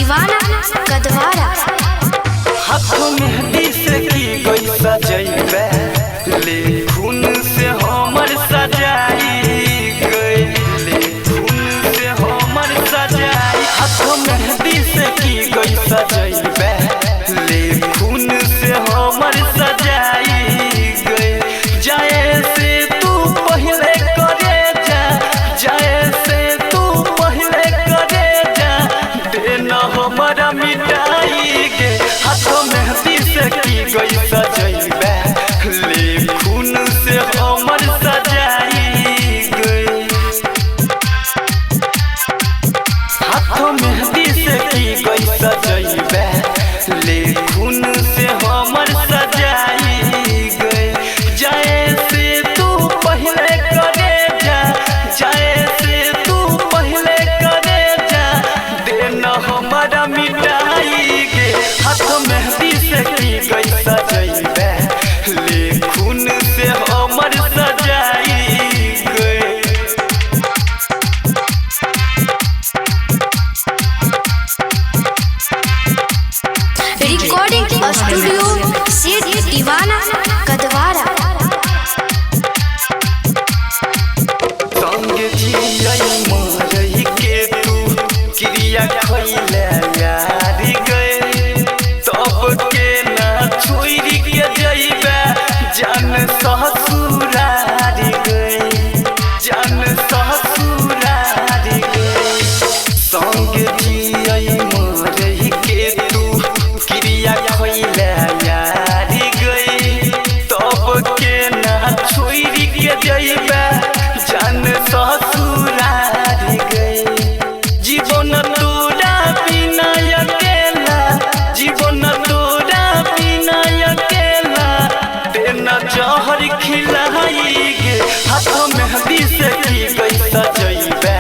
दीवाना कदवारा। हाथ मेहंदी से की गई सजैबे, ले खून से हमर सजाई गई, ले खून से हमर सजाई। हाथ मेहंदी से की गई सजैबे, ले खून से हमर सजाई गई। जाए से तू पहले करे जा, जाए से तू पहले करे जा, देना हमारा मिटाई गे। हाथ मेहंदी से की गई सजैबे, ले खून से हमर सजाई गई। हाथ मेहंदी से की गई सजैबे, ले खून से हमर सजाई गई। जाए से तू पहले करे जा, जाए से तू पहले करे जा, देना हमारा मिटाई गे। हाथ मेहंदी से की गई सजैबे, ले खून से हमर सजाई गई। रिकॉर्डिंग स्टूडियो सेठ दीवाना कदवारा। संग जियै मरई के तू क्रिया खैले यार गए, तब के ना छोड़ के जइबे जान ससुरार गए, जान ससुरार गए। संग जियै मरई के तू क्रिया खैले यार गए, तब के ना छोड़ के जइबे जान ससुरार गए। जीवन तोरा बिना अकेला, जीवन तोरा बिना अकेला, देना जहर खिलाई गे। हाथ मेहंदी से की गई सजैबे,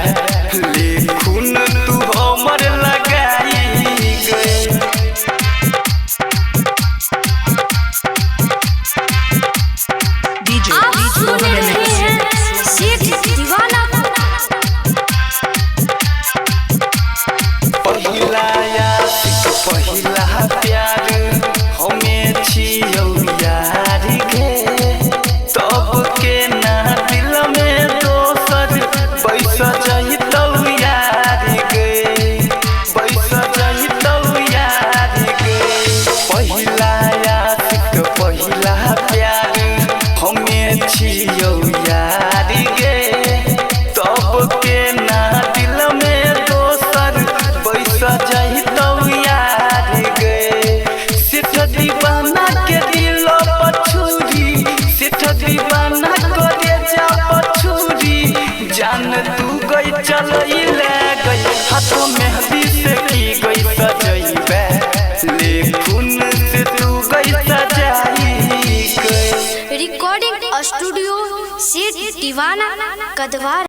ले खून तू हमर लगाई गए। DJ आप DJ सुन Mohammed रहे Mix। हैं सेठ दीवाना। पहिला आशिक पहिला प्यार हमें छियौ यार गे, तब के ना दिल में दोसर बैस जइतौ यार गे, बैस जइतौ यार गे। पहिला आशिक पहिला प्यार हमें छियौ यार गे, तब के ना दिल में दोसर बैस जइतौ यार गे। सेठ दीवाना के दिल पछुरी, सेठ दीवाना करे जा पछुरी, जान तू गई चलैले गई। हाथ मेहंदी से की गई सजैबे, ले खून से तू गई सजाई गई। रिकॉर्डिंग स्टूडियो सेठ दीवाना कदवारा।